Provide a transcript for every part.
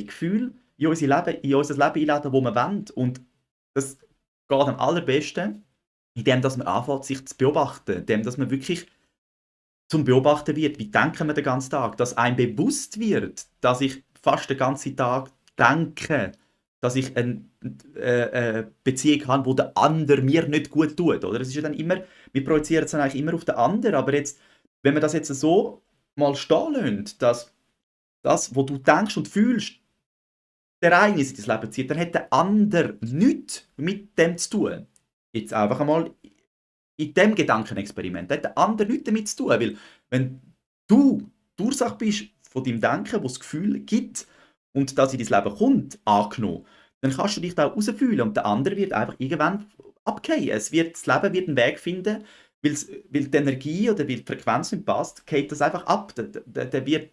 die Gefühle in unser Leben einladen, wo wir wollen. Und das geht am allerbesten, indem dass man anfängt, sich zu beobachten, indem dass man wirklich zum Beobachten wird, wie denken wir den ganzen Tag, dass einem bewusst wird, dass ich fast den ganzen Tag denke, dass ich eine Beziehung habe, wo der andere mir nicht gut tut, oder? Es ist ja dann immer, wir projizieren es dann eigentlich immer auf den anderen, aber jetzt, wenn wir das jetzt so mal stehen lassen, dass das, was du denkst und fühlst, der Ereignis in dein Leben zieht, dann hat der andere nichts mit dem zu tun. Jetzt einfach einmal in dem Gedankenexperiment. Das hat der andere nichts damit zu tun, weil wenn du die Ursache bist von deinem Denken, das das Gefühl gibt und das in dein Leben kommt, angenommen, dann kannst du dich da auch rausfühlen und der andere wird einfach irgendwann abgehen. Das Leben wird einen Weg finden, weil die Energie oder weil die Frequenz nicht passt, geht das einfach ab. Der wird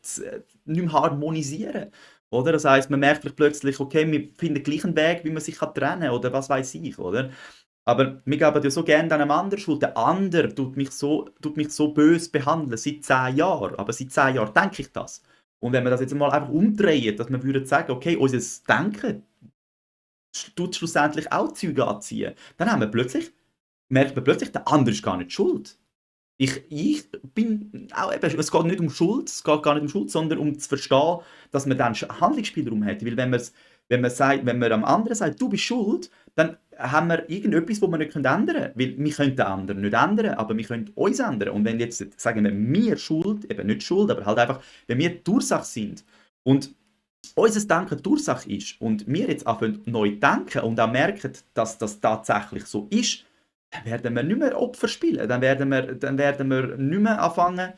nicht mehr harmonisieren. Oder? Das heisst, man merkt vielleicht plötzlich, okay, wir finden gleich einen Weg, wie man sich trennen kann oder was weiß ich. Oder? Aber wir geben ja so gerne einem anderen Schuld. Der andere tut mich so böse behandeln, seit 10 Jahren. Aber seit 10 Jahren denke ich das. Und wenn wir das jetzt mal einfach umdrehen, dass wir würden sagen, okay, unser Denken tut schlussendlich auch Züge anziehen, dann merkt man plötzlich, der andere ist gar nicht schuld. Ich bin auch eben, es geht nicht um Schuld, es geht gar nicht um Schuld, sondern um zu verstehen, dass man dann Handlungsspielraum hat. Weil wenn man am anderen sagt, du bist schuld, dann haben wir irgendetwas, das wir nicht ändern können. Weil wir können den anderen nicht ändern, aber wir können uns ändern. Und wenn jetzt, sagen wir Schuld, eben nicht Schuld, aber halt einfach, wenn wir die Ursache sind und unser Denken die Ursache ist und wir jetzt anfangen neu denken und auch merken, dass das tatsächlich so ist, dann werden wir nicht mehr Opfer spielen. Dann werden wir nicht mehr anfangen,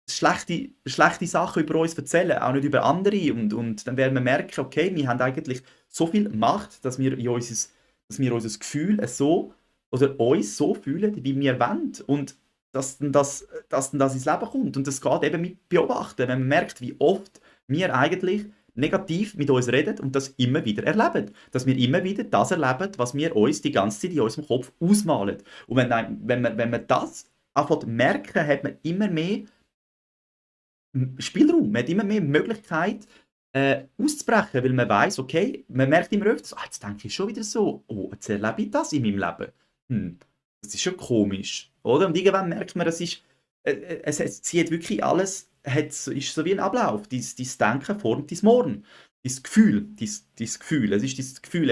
schlechte Sachen über uns erzählen, auch nicht über andere. Und dann werden wir merken, okay, wir haben eigentlich so viel Macht, dass wir unser Gefühl so oder uns so fühlen, wie wir wollen. Und dass dann das ins Leben kommt. Und das geht eben mit Beobachten, wenn man merkt, wie oft wir eigentlich negativ mit uns reden und das immer wieder erleben. Dass wir immer wieder das erleben, was wir uns die ganze Zeit in unserem Kopf ausmalen. Und wenn man das anfängt zu merken, hat man immer mehr Spielraum, man hat immer mehr Möglichkeit auszubrechen, weil man weiß, okay, man merkt immer öfters, jetzt denke ich schon wieder so, oh, jetzt erlebe ich das in meinem Leben. Das ist schon komisch, oder? Und irgendwann merkt man, es zieht wirklich alles, ist so wie ein Ablauf. Dein Denken formt dein Morgen, dein Gefühl, es ist dein Gefühl,